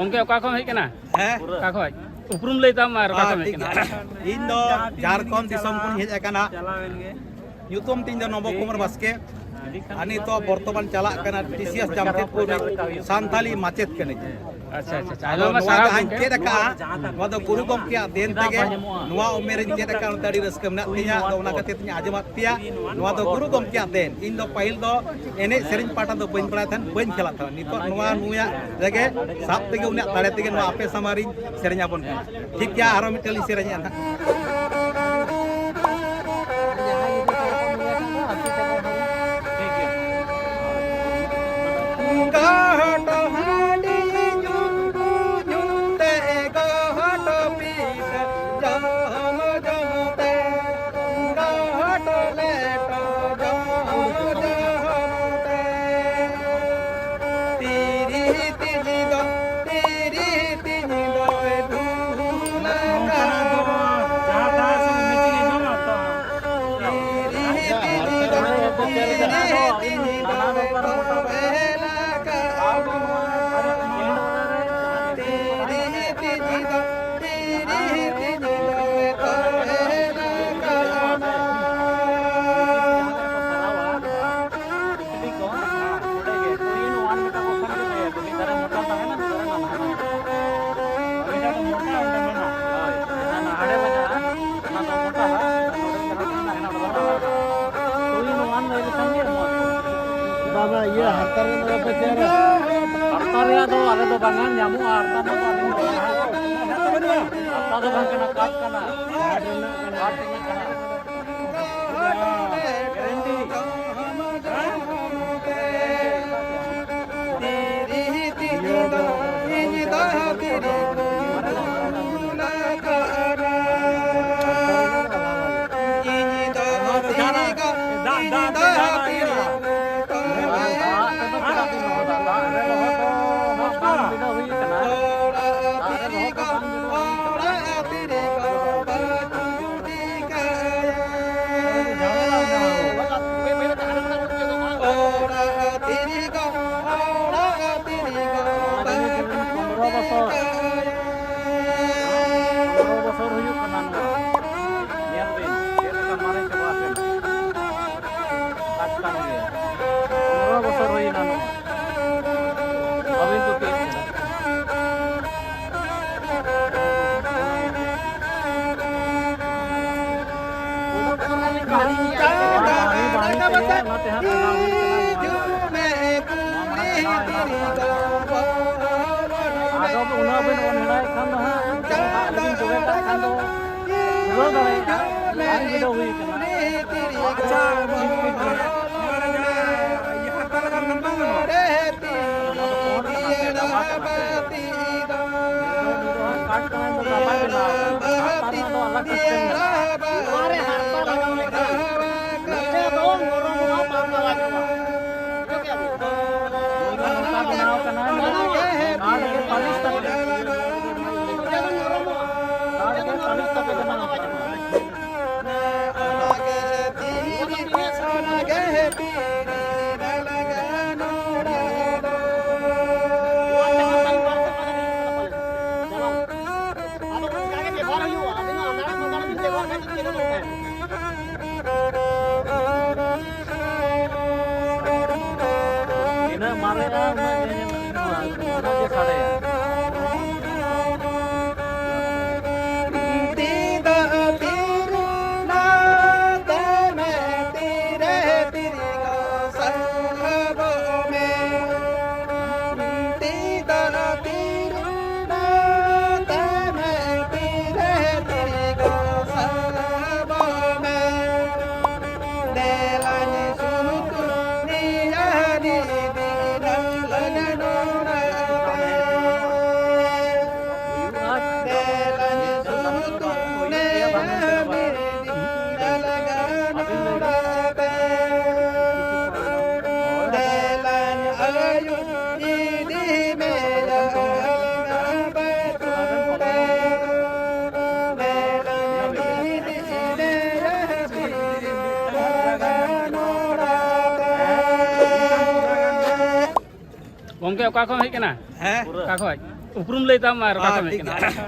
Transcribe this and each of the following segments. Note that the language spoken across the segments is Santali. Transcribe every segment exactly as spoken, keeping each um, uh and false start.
ᱜᱚᱢᱠᱮ, ᱚᱠᱟ ᱠᱷᱚᱱ ᱦᱮᱡ ᱠᱟᱱᱟ? ᱦᱮᱸ? ᱚᱠᱟ ᱠᱷᱚᱱ? ᱩᱯᱨᱩᱢ ᱞᱟᱹᱭ ᱛᱟᱢ ᱟᱨ ᱚᱠᱟ ᱦᱮᱸ, ᱠᱷᱚᱱ ᱦᱮᱡ ᱴᱷᱤᱠ ᱠᱟᱱᱟ? ᱜᱮᱭᱟ᱾ ᱤᱧ ᱫᱚ ᱡᱷᱟᱲᱠᱷᱚᱸᱰ ᱫᱤᱥᱚᱢ ᱠᱷᱚᱱᱤᱧ ᱦᱮᱡ ᱟᱠᱟᱱᱟ᱾ ᱧᱩᱛᱩᱢ ᱛᱤᱧ ᱫᱚ ᱱᱚᱵᱚ ᱠᱩᱢᱟᱨ ᱵᱟᱥᱠᱮ᱾ ᱟᱨ ᱱᱤᱛᱚᱜ ᱵᱚᱨᱛᱚᱢᱟᱱ ᱪᱟᱞᱟᱜ ᱠᱟᱱᱟ ᱴᱤ ᱥᱤ ᱮᱥ ᱡᱟᱢᱥᱮᱫᱽᱯᱩᱨ ᱨᱮ ᱥᱟᱱᱛᱟᱞᱤ ᱢᱟᱪᱮᱫ ᱠᱟᱹᱱᱟᱹᱧ᱾ ᱟᱪᱪᱷᱟ, ᱟᱪᱪᱷᱟ, ᱟᱪᱪᱷᱟ᱾ ᱟᱭᱢᱟ ᱟᱫᱚ ᱟᱭᱢᱟ ᱱᱚᱣᱟ ᱥᱟᱨᱦᱟᱣ ᱡᱟᱦᱟᱸᱧ ᱜᱚᱢᱠᱮ᱾ ᱪᱮᱫ ᱟᱠᱟᱫᱼᱟ, ᱱᱚᱣᱟ ᱫᱚ ᱜᱩᱨᱩ ᱜᱚᱢᱠᱮᱭᱟᱜ ᱫᱮᱱ ᱛᱮᱜᱮ ᱱᱚᱣᱟ ᱩᱢᱮᱨᱤᱧ ᱪᱮᱫ ᱟᱠᱟᱫᱼᱟ, ᱚᱱᱟᱛᱮ ᱟᱹᱰᱤ ᱨᱟᱹᱥᱠᱟᱹ ᱢᱮᱱᱟᱜ ᱛᱤᱧᱟ᱾ ᱟᱫᱚ ᱚᱱᱟ ᱠᱷᱟᱹᱛᱤᱨ ᱛᱤᱧ ᱟᱸᱡᱚᱢᱟᱫ ᱯᱮᱭᱟ᱾ ᱱᱚᱣᱟ ᱫᱚ ᱜᱩᱨᱩ ᱜᱚᱢᱠᱮᱭᱟᱜ ᱫᱮᱱ᱾ ᱤᱧ ᱫᱚ ᱯᱟᱹᱦᱤᱞ ᱫᱚ ᱮᱱᱮᱡ ᱥᱮᱨᱮᱧ ᱯᱟᱦᱴᱟ ᱫᱚ ᱵᱟᱹᱧ ᱵᱟᱲᱟᱭ ᱛᱟᱦᱮᱸᱫ, ᱵᱟᱹᱧ ᱠᱷᱮᱞᱟ ᱛᱟᱦᱮᱸᱫ᱾ ᱱᱤᱛᱚᱜ ᱱᱚᱣᱟ ᱱᱩᱭᱟᱜ ᱨᱮᱜᱮ ᱥᱟᱵ ᱛᱮᱜᱮ, ᱩᱱᱤᱭᱟᱜ ᱫᱟᱲᱮ ᱛᱮᱜᱮ ᱱᱚᱣᱟ ᱟᱯᱮ ᱥᱟᱢᱟᱝ ᱨᱤᱧ ᱥᱮᱨᱮᱧ ᱟᱵᱚᱱ ᱠᱟᱱᱟ᱾ ᱴᱷᱤᱠ ᱜᱮᱭᱟ, ᱟᱨᱚ ᱢᱤᱫᱴᱟᱝ ᱞᱤᱧ ᱥᱮᱨᱮᱧᱮᱫᱼᱟ ᱱᱟᱦᱟᱜ᱾ ᱜᱚᱦᱚᱴ ᱦᱟᱺᱰᱤ ᱧᱩ ᱧᱩ ᱛᱮ, ᱜᱚᱦᱚᱴ ᱯᱤᱴᱷᱟᱹ ᱡᱚᱢ ᱡᱚᱢ ᱛᱮ, ᱜᱚᱦᱚᱴ ᱞᱮᱴᱚ ᱡᱚᱢ ᱡᱚᱢ ᱛᱮ, ᱛᱤᱨᱤ ᱛᱤᱡᱤ ᱫᱚ, ᱛᱤᱨᱤ ᱛᱤᱡᱤ ᱫᱚᱭ ᱫᱷᱩᱞ ᱱᱚᱝᱠᱟᱱᱟᱜ ᱫᱚ ᱡᱟᱦᱟᱸ ᱛᱟᱦᱟᱸ ᱥᱮ ᱢᱮᱪᱤᱝ ᱮ ᱡᱚᱢᱟ ᱛᱚ᱾ ᱛᱤᱨᱤ ᱛᱤᱡᱤ ᱫᱚ, ᱛᱤᱨᱤ ᱛᱤᱡᱤ ᱫᱚᱭ ᱠᱚᱭᱮᱞ ᱟᱠᱟᱫ᱾ ᱛᱤᱨᱤ ᱛᱤᱡᱤ ᱫᱚ, ᱛᱤᱨᱤ ᱛᱤᱡᱤ ᱫᱚᱭ ᱠᱚᱭᱮᱞ ᱟᱠᱟᱫ᱾ ᱠᱩᱠᱞᱤ ᱠᱚ, ᱱᱚᱰᱮ ᱜᱮ two in one ᱢᱮᱛᱟ ᱠᱚ ᱠᱷᱟᱱ ᱜᱮ ᱞᱟᱹᱭ ᱟᱠᱚ, ᱢᱤᱫ ᱫᱷᱟᱨᱮ ᱢᱚᱴᱟ ᱛᱟᱦᱮᱱᱟ, ᱢᱤᱫ ᱫᱷᱟᱨᱮ ᱱᱟᱱᱦᱟ ᱛᱟᱦᱮᱱᱟ᱾ ᱚᱸᱰᱮ ᱫᱚ ᱢᱚᱴᱟ, ᱚᱸᱰᱮ ᱢᱮᱱᱟᱜᱼᱟ᱾ ᱦᱳᱭ, ᱡᱟᱦᱟᱸ ᱱᱟᱦᱟᱲᱮ ᱢᱮᱱᱟᱜᱼᱟ, ᱚᱱᱟ ᱫᱚ ᱢᱚᱴᱟ ᱦᱟᱸᱜ, ᱚᱱᱟ ᱱᱚᱰᱮ ᱪᱟᱞᱟᱜ ᱠᱟᱱᱟ, ᱚᱱᱟ ᱫᱚ ᱱᱟᱱᱦᱟ ᱦᱟᱸᱜ᱾ Two in one ᱞᱟᱹᱭ ᱞᱮᱠᱷᱟᱱ ᱜᱮ ᱢᱚᱡᱽ᱾ ᱵᱟᱵᱟ, ᱤᱭᱟᱹ ᱦᱟᱨᱛᱟ ᱨᱮ ᱫᱚ ᱵᱟᱯᱮ ᱛᱮᱭᱟᱨᱟ? ᱦᱟᱨᱛᱟ ᱨᱮᱭᱟᱜ ᱫᱚ ᱟᱞᱮ ᱫᱚ ᱵᱟᱝᱟ, ᱧᱟᱢᱚᱜᱼᱟ, ᱦᱟᱨᱛᱟ ᱨᱮᱱᱟᱜ ᱫᱚ ᱟᱞᱮ ᱫᱚ ᱵᱟᱝᱟ᱾ ᱦᱟᱨᱛᱟ ᱫᱚ ᱵᱟᱝ ᱠᱟᱱᱟ, ᱠᱟᱴ ᱠᱟᱱᱟ᱾ ᱠᱟᱴ ᱨᱮᱱᱟᱜ ᱠᱟᱱᱟ᱾ ᱠᱟᱴ ᱨᱮᱱᱟᱜ ᱠᱟᱱᱟ᱾ ᱯᱚᱱᱨᱚ ᱵᱚᱪᱷᱚᱨ ᱦᱩᱭᱩᱜ ᱠᱟᱱᱟ ᱱᱚᱣᱟ᱾ ᱧᱮᱞ ᱵᱤᱱ ᱪᱮᱫ ᱞᱮᱠᱟ ᱢᱟᱨᱮ ᱪᱟᱵᱟ ᱟᱠᱟᱱᱟ᱾ ᱟᱴ ᱠᱟᱱ ᱜᱮᱭᱟ᱾ ᱯᱚᱱᱨᱚ ᱵᱚᱪᱷᱚᱨ ᱦᱩᱭᱱᱟ ᱱᱚᱣᱟ᱾ ᱵᱟᱹᱵᱤᱱ ᱯᱟᱹᱛᱭᱟᱹᱜ ᱠᱟᱱᱟ᱾ ᱵᱟᱹᱲᱤ, ᱵᱟᱹᱲᱤ ᱛᱮᱜᱮ ᱚᱱᱟᱛᱮ ᱦᱟᱸᱜ ᱵᱮᱱᱟᱣ ᱦᱩᱭ ᱠᱟᱱᱟ ᱱᱚᱣᱟ ᱫᱚ᱾ ᱱᱚᱣᱟ ᱢᱟᱲᱟᱝ ᱵᱮᱱᱟᱣ ᱮᱱᱟ᱾ ᱟᱫᱚ ᱩᱱᱟᱹᱜ ᱵᱮᱱ ᱚᱱᱦᱮᱲᱟᱭᱮᱫ ᱠᱷᱟᱱ ᱫᱚ ᱦᱟᱸᱜ, ᱟᱨ ᱵᱮᱱ ᱡᱚᱵᱮ ᱠᱟᱜ ᱠᱷᱟᱱ ᱫᱚ ᱵᱩᱡᱷᱟᱹᱣ ᱫᱟᱲᱮᱭᱟᱜᱼᱟ᱾ ᱵᱟᱝ ᱵᱤᱰᱟᱹᱣ ᱦᱩᱭ ᱠᱟᱱᱟ᱾ ᱟᱪᱪᱷᱟ, ᱱᱚᱣᱟ ᱨᱮ ᱡᱟᱦᱟᱸ ᱤᱭᱟᱹ ᱦᱟᱨᱛᱟ ᱞᱟᱜᱟᱣ ᱞᱮᱠᱷᱟᱱ ᱵᱟᱝ ᱜᱟᱱᱚᱜᱼᱟ? ᱚᱱᱟ ᱫᱚ ᱠᱚᱰ ᱠᱟᱱᱟ ᱥᱮ, ᱰᱟᱵᱷᱟ ᱠᱟᱱᱟ ᱥᱮ᱾ ᱱᱤᱛᱚᱜ ᱫᱚ ᱦᱟᱸᱜ ᱠᱟᱴ ᱠᱟᱱᱟ, ᱱᱤᱛᱚᱜ ᱰᱟᱵᱷᱟ ᱵᱮᱱᱟᱣ ᱠᱟᱱᱟ᱾ ᱦᱟᱨᱛᱟ ᱨᱮᱱᱟᱜ ᱫᱚ ᱟᱞᱟᱜᱽ system ᱢᱮᱱᱟᱜᱼᱟ᱾ ᱱᱚᱣᱟ ᱨᱮ ᱦᱟᱨᱛᱟ ᱞᱟᱜᱟᱣ ᱞᱮᱠᱷᱟᱱ ᱱᱚᱛᱮ ᱫᱚ ᱱᱚᱨᱚᱢᱚᱜᱼᱟ, ᱵᱟᱝ ᱞᱟᱞᱟᱪᱚᱜᱼᱟ᱾ ᱱᱚᱝᱠᱟ ᱵᱮᱱᱟᱣ ᱠᱟᱱᱟ, ᱱᱚᱣᱟ ᱜᱮ ᱯᱟᱹᱞᱤᱥ ᱠᱟᱛᱮ, ᱱᱚᱣᱟ ᱜᱮ ᱯᱟᱹᱞᱤᱥ ᱠᱟᱛᱮ ᱵᱮᱱᱟᱣ ᱠᱟᱱᱟ᱾ ᱟᱫᱚ ᱚᱱᱠᱟ ᱜᱮ ᱵᱮᱵᱚᱦᱟᱨ ᱦᱩᱭᱩᱜᱼᱟ᱾ ᱟᱹᱵᱤᱱ ᱦᱚᱸ ᱟᱸᱫᱷᱟᱲᱟ ᱯᱟᱸᱫᱷᱟᱲᱟ ᱵᱤᱱ ᱵᱮᱵᱚᱦᱟᱨ ᱠᱷᱟᱱ ᱫᱚ ᱪᱮᱫ ᱦᱚᱸ ᱵᱟᱝ ᱛᱟᱦᱮᱱᱟ᱾ ᱛᱤᱱᱟᱹᱜ ᱢᱟᱨᱮᱜᱼᱟ, ᱩᱱᱟᱹᱜ ᱜᱮ, ᱩᱱᱟᱹᱜ ᱜᱮ ᱥᱟᱰᱮᱭᱟ᱾ ᱜᱚᱢᱠᱮ, ᱚᱠᱟ ᱠᱷᱚᱱ ᱦᱮᱡ ᱠᱟᱱᱟ? ᱦᱮᱸ? ᱚᱠᱟ ᱠᱷᱚᱱ? ᱩᱯᱨᱩᱢ ᱞᱟᱹᱭ ᱛᱟᱢ ᱟᱨ ᱚᱠᱟ ᱠᱷᱚᱱ ᱦᱮᱡ ᱠᱟᱱᱟ?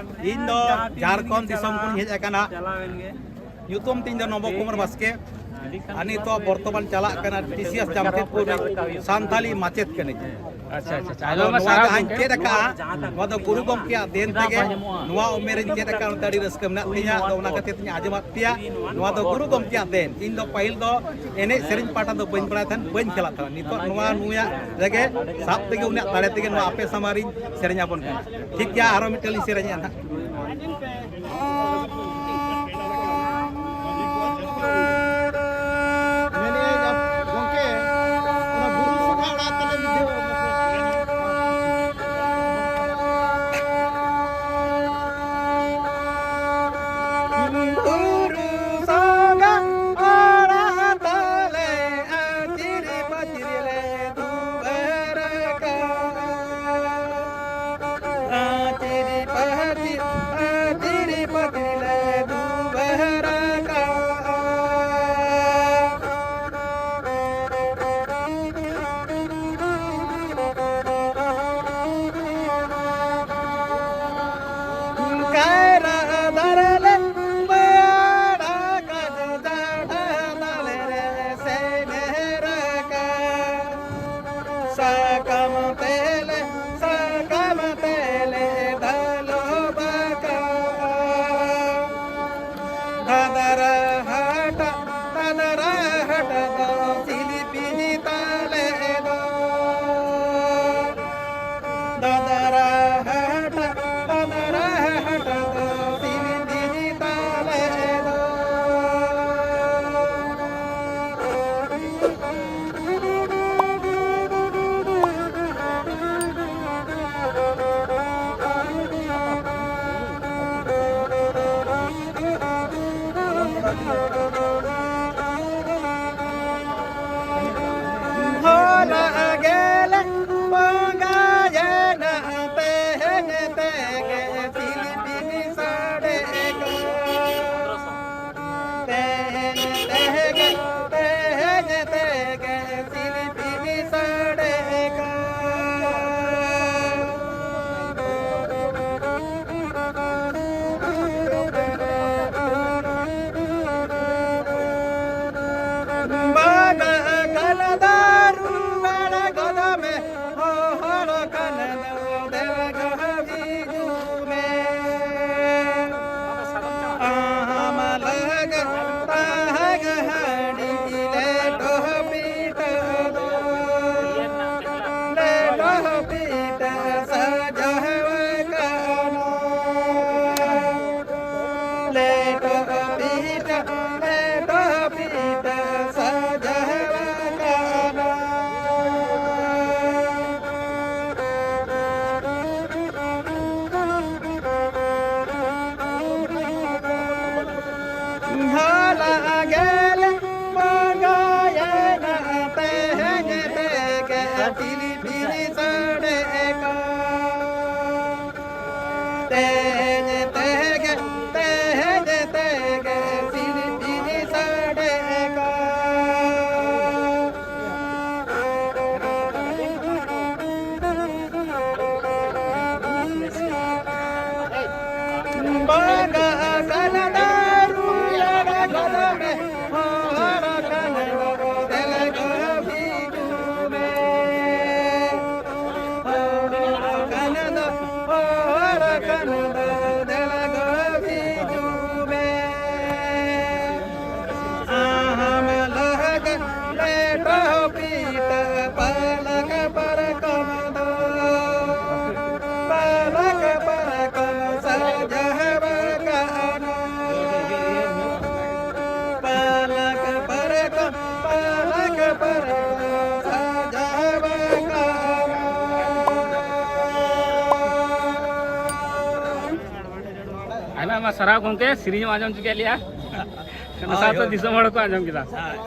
ᱤᱧ ᱫᱚ ᱡᱷᱟᱲᱠᱷᱚᱸᱰ ᱫᱤᱥᱚᱢ ᱠᱷᱚᱱᱤᱧ ᱦᱮᱡ ᱟᱠᱟᱱᱟ᱾ ᱧᱩᱛᱩᱢ ᱛᱤᱧ ᱫᱚ ᱱᱚᱵᱚ ᱠᱩᱢᱟᱨ ᱵᱟᱥᱠᱮ᱾ ᱟᱨ ᱱᱤᱛᱚᱜ ᱵᱚᱨᱛᱚᱢᱟᱱ ᱪᱟᱞᱟᱜ ᱠᱟᱱᱟ ᱴᱤ ᱥᱤ ᱮᱥ ᱡᱟᱢᱥᱮᱫᱽᱯᱩᱨ ᱨᱮ ᱥᱟᱱᱛᱟᱞᱤ ᱢᱟᱪᱮᱫ ᱠᱟᱹᱱᱟᱹᱧ᱾ ᱟᱪᱪᱷᱟ, ᱟᱪᱪᱷᱟ, ᱟᱪᱪᱷᱟ᱾ ᱟᱫᱚ ᱟᱭᱢᱟ ᱱᱚᱣᱟ ᱥᱟᱨᱦᱟᱣ ᱡᱟᱦᱟᱸᱧ ᱜᱚᱢᱠᱮ᱾ ᱪᱮᱫ ᱟᱠᱟᱫᱼᱟ, ᱱᱚᱣᱟ ᱫᱚ ᱜᱩᱨᱩ ᱜᱚᱢᱠᱮᱭᱟᱜ ᱫᱮᱱ ᱛᱮᱜᱮ ᱱᱚᱣᱟ ᱩᱢᱮᱨ ᱨᱤᱧ ᱪᱮᱫ ᱟᱠᱟᱫᱼᱟ, ᱚᱱᱟᱛᱮ ᱟᱹᱰᱤ ᱨᱟᱹᱥᱠᱟᱹ ᱢᱮᱱᱟᱜ ᱛᱤᱧᱟ᱾ ᱟᱫᱚ ᱚᱱᱟ ᱠᱷᱟᱹᱛᱤᱨ ᱛᱤᱧ ᱟᱸᱡᱚᱢᱟᱫ ᱯᱮᱭᱟ, ᱱᱚᱣᱟ ᱫᱚ ᱜᱩᱨᱩ ᱜᱚᱢᱠᱮᱭᱟᱜ ᱫᱮᱱ᱾ ᱤᱧ ᱫᱚ ᱯᱟᱹᱦᱤᱞ ᱫᱚ ᱮᱱᱮᱡ ᱥᱮᱨᱮᱧ ᱯᱟᱦᱴᱟ ᱫᱚ ᱵᱟᱹᱧ ᱵᱟᱲᱟᱭ ᱛᱟᱦᱮᱸᱫ, ᱵᱟᱹᱧ ᱠᱷᱮᱞᱟᱜ ᱛᱟᱦᱮᱸᱫ᱾ ᱱᱤᱛᱚᱜ ᱱᱚᱣᱟ ᱱᱩᱭᱟᱜ ᱨᱮᱜᱮ ᱥᱟᱵ ᱛᱮᱜᱮ ᱩᱱᱤᱭᱟᱜ ᱫᱟᱲᱮ ᱛᱮᱜᱮ ᱱᱚᱣᱟ ᱟᱯᱮ ᱥᱟᱢᱟᱝ ᱨᱤᱧ ᱥᱮᱨᱮᱧ ᱟᱵᱚᱱ ᱠᱟᱱᱟ᱾ ᱴᱷᱤᱠ ᱜᱮᱭᱟ, ᱟᱨᱚ ᱢᱤᱫᱴᱮᱱ ᱞᱤᱧ ᱥᱮᱨᱮᱧᱮᱫᱼᱟ ᱱᱟᱦᱟᱜ᱾ ᱢᱮᱱᱮᱫᱼᱟᱹᱧ, ᱜᱚᱢᱠᱮ, ᱚᱱᱟ ᱵᱩᱨᱩ ᱥᱚᱸᱜᱷᱟ ᱚᱲᱟᱜ ᱛᱟᱞᱮ ᱢᱤᱫ ᱫᱷᱟᱣ᱾ ᱵᱩᱨᱩ ᱥᱚᱸᱜᱷᱟ ᱚᱲᱟᱜ ᱛᱟᱞᱮ, ᱟᱹᱪᱤᱨ ᱯᱟᱹᱪᱤᱨ ᱞᱮ ᱫᱩᱣᱟᱹᱨ ᱠᱟᱜᱼᱟ᱾ ᱟᱹᱪᱤᱨ ᱯᱟᱹᱪᱤᱨ, ᱟᱹᱪᱤᱨ ᱯᱟᱹᱪᱤᱨ ᱞᱮ ᱫᱩᱣᱟᱹᱨ ᱠᱟᱜᱼᱟ᱾ ᱠᱟᱭᱨᱟ ᱫᱟᱨᱮ ᱞᱮ ᱵᱟᱲᱟ ᱠᱟᱜ, ᱡᱟᱰᱟ ᱛᱟᱞᱮ ᱨᱮ ᱥᱮᱱᱮᱨ ᱠᱟᱜ᱾ ᱥᱟᱠᱟᱢ ᱛᱮᱞᱮ, ᱥᱟᱠᱟᱢ ᱛᱮᱞᱮ ᱫᱟᱞᱚᱵ ᱠᱟᱜᱼᱟ᱾ ᱫᱟᱫᱨᱟ ᱦᱟᱴ, ᱫᱟᱫᱨᱟ ᱦᱟᱴ ᱫᱚ ᱥᱤᱞᱯᱤ ᱛᱟᱞᱮ ᱫᱚ᱾ ᱫᱟᱫᱨᱟ ᱦᱟᱴ, ᱫᱟᱫᱨᱟ ᱦᱟᱴ ᱫᱚ ᱥᱤᱞᱯᱤ ᱛᱟᱞᱮ ᱫᱚ᱾ ᱵᱤᱞᱤ ᱥᱟᱰᱮ ᱠᱟᱱ᱾ ᱛᱮᱦᱮᱧ ᱛᱮᱜᱮ, ᱛᱮᱦᱮᱧ ᱛᱮᱜᱮ ᱵᱤᱞᱤ, ᱵᱤᱞᱤ ᱥᱟᱰᱮ ᱠᱟᱱ᱾ ᱵᱟᱜᱟ ᱟᱠᱟᱱ ᱫᱟᱨᱩ ᱟᱲᱟᱜ ᱠᱟᱱᱟ ᱢᱮ, ᱦᱚᱲ ᱟᱠᱟᱱ ᱫᱚ ᱫᱮᱞᱟ ᱜᱚ ᱵᱤᱡᱩ ᱢᱮ᱾ ᱦᱚᱲ ᱟᱠᱟᱱ ᱫᱚ, ᱦᱚᱲ ᱟᱠᱟᱱ ᱫᱚ ᱫᱮᱞᱟ ᱜᱚ ᱵᱤᱡᱩ ᱢᱮ᱾ ᱟᱦᱟᱢ ᱞᱟᱦᱟᱜ ᱞᱮᱴᱚ ᱯᱤᱴᱷᱟᱹ ᱯᱟᱞᱟᱠ ᱯᱟᱨᱠᱚᱢ ᱫᱚ, ᱯᱟᱞᱟᱠ ᱯᱟᱨᱠᱚᱢ ᱥᱟᱡᱟᱣ ᱟᱠᱟᱱᱟ᱾ ᱯᱟᱞᱟᱠ ᱯᱟᱨᱠᱚᱢ, ᱯᱟᱞᱟᱠ ᱯᱟᱨᱠᱚᱢ ᱥᱟᱡᱟᱣ ᱟᱠᱟᱱᱟ᱾ ᱟᱭᱢᱟ ᱟᱭᱢᱟ ᱥᱟᱨᱦᱟᱣ ᱜᱚᱢᱠᱮ, ᱥᱮᱨᱮᱧ ᱮᱢ ᱟᱸᱡᱚᱢ ᱦᱚᱪᱚ ᱠᱮᱫ ᱞᱮᱭᱟ᱾ ᱚᱱᱟ ᱦᱳᱭ, ᱥᱟᱶᱛᱮ ᱦᱳᱭ᱾ ᱫᱤᱥᱚᱢ ᱦᱚᱲ ᱠᱚ ᱟᱸᱡᱚᱢ ᱠᱮᱫᱟ᱾ ᱦᱳᱭ᱾